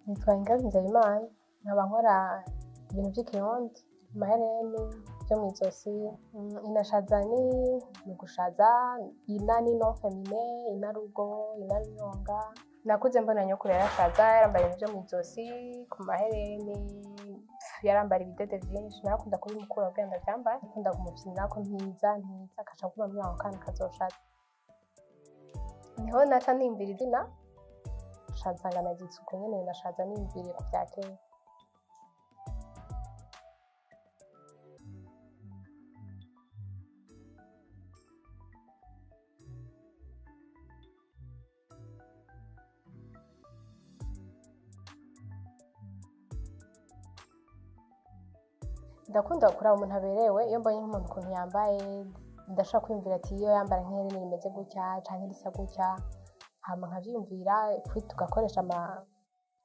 Nitwa Ingabire Nzeyimana, nkaba nkora ibintu vy'ikirundi, amahereni vyo mw'izosi. Inashaza ni gushaza, ina ni nom féminin, inarugo, inaruyonga. Nakuze mbona nyokuru yarashaza, yarambara ibintu vyo mw'izosi, ku mahereni, yarambara ibidede vyinshi. Narakunda kubimukura kugira ndavyambare, nakunda kumufyinirako ntiza ntiza, akaca aguma ambwira ngo akana kazoshaza. Niho naca niyumvira izina nca nsanga naryise uko nyene Inashaza, niyumviriye ku vya kera. Ndakunda kuraba umuntu aberewe. Iyo mbonye nk'umuntu ukuntu yambaye, ndashobora kwiyumvira ati iyo yambara nk'ihereni rimeze gutya canke risa gutya, hama nkavyiyumvira, puis tugakoresha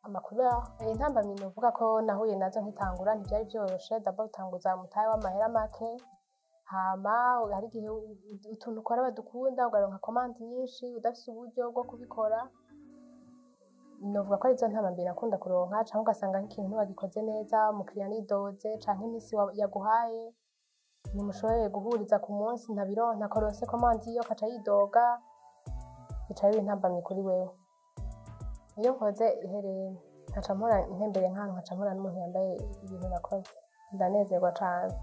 ama couleur. Intambamyi novuga ko nahuye nazo nkitangura, ntivyari vyoroshe. D'abord utanguza umutahe w'amahera make, hama hari igihe utuntu ukora badukunda, ukaronka commande nyinshi udafise uburyo bwo kubikora. Novuga ko arizo ntambamyi nakunda kuronka, canke ugasanga nk'ikintu ntibagikoze neza, umukiriya nidoze, canke imisi yaguhaye ntimushoboye guhuriza ku munsi, ntabironka, ntakoronse commande yiwe akaca yidoga, bica biba intambamyi kuri wewe. Iyo nkoze ihereni nkaca mpora ntembereye nk'ahantu, nkaca mpura n'umuntu yambaye ibintu nakoze, ndanezerwa cane.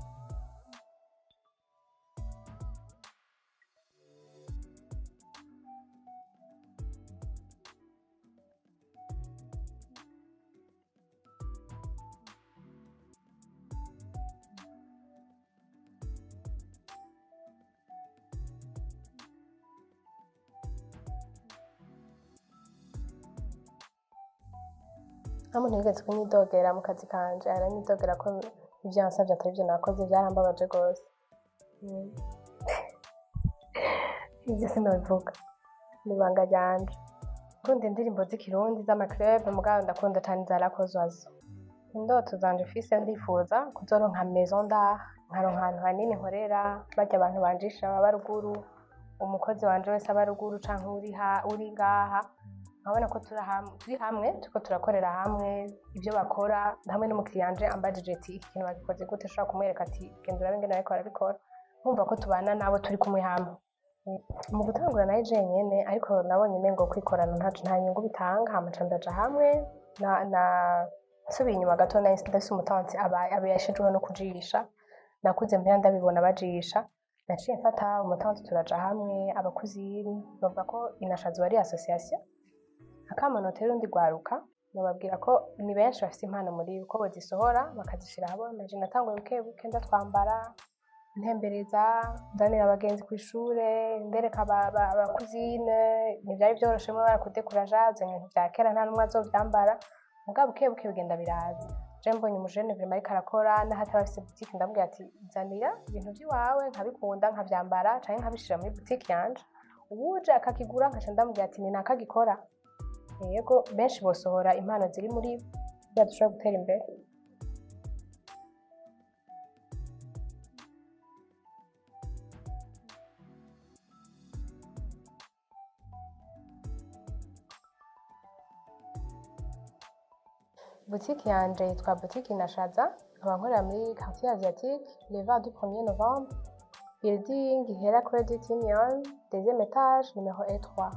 Nta muntu yigeze kunyidogera mu kazi kanje, aranyidogera ko ivyo yansavye atari ivyo nakoze, vyarambabaje gose. Ivyo sinobivuga, ni ibanga ryanje. Ndakunda indirimbo z'ikirundi z'ama club, mugabo ndakunda cane iza Lakozwazo. Indoto zanje mfise, ndifuza kuzoronka maison d'art, nkaronka ahantu hanini nkorera, barya abantu banjisha baba ruguru, umukozi wanje wese aba ruguru canke uri ngaha, nkabona ko turi hamwe, turiko turakorera hamwe ivyo bakora hamwe n'umukiriya wanje. Ambajije ati iki kintu bagikoze gute, nshobora kumwereka ati genda urabe ingene bariko barabikora, nkumva ko tubana nabo turi kumwe hamwe. Mu gutangura nari jenyene, ariko nabonye umengo kwikorana nta nyungu bitanga, hama nca ndaja hamwe na nsubiye inyuma gato, nari ndafise umutanti aba yashijweho no kujisha. Nakuze mpera ndabibona bajisha, naciye mfata umutanti turaja hamwe abakuzini, bavuga ko Inashaza ari association. Akamo notera urundi rwaruka, nobabwira ko ni benshi bafise impano muri bo, ko bozisohora bakazishira ahabona. Naje natanguye buke buke, ndatwambara, ntembereza, nzanira abagenzi kw'ishure, ndereka abakuzine. Ntivyari vyoroshe, mwe barakudekuraja, uzanye ibintu vya kera, nta n'umwe azovyambara, mugabo buke buke bigenda biraza. Je mbonye umujene vraiment ariko arakora, naho ataba afise boutique, ndamubwira ati zanira ibintu vy'iwawe, nkabikunda, nkavyambara canke nkabishira muri boutique yanje, uwuje akakigura nkaca ndamubwira ati ni naka agikora. Yego, benshi bosohora impano ziri muri bo kugira dushobore gutera imbere. Boutique yanje yitwa Boutique Inashaza, nkaba nkorera muri quartier asiatique, boulevard du 1er novembre, building Hera Credit Union, deuxième étage, numéro E3.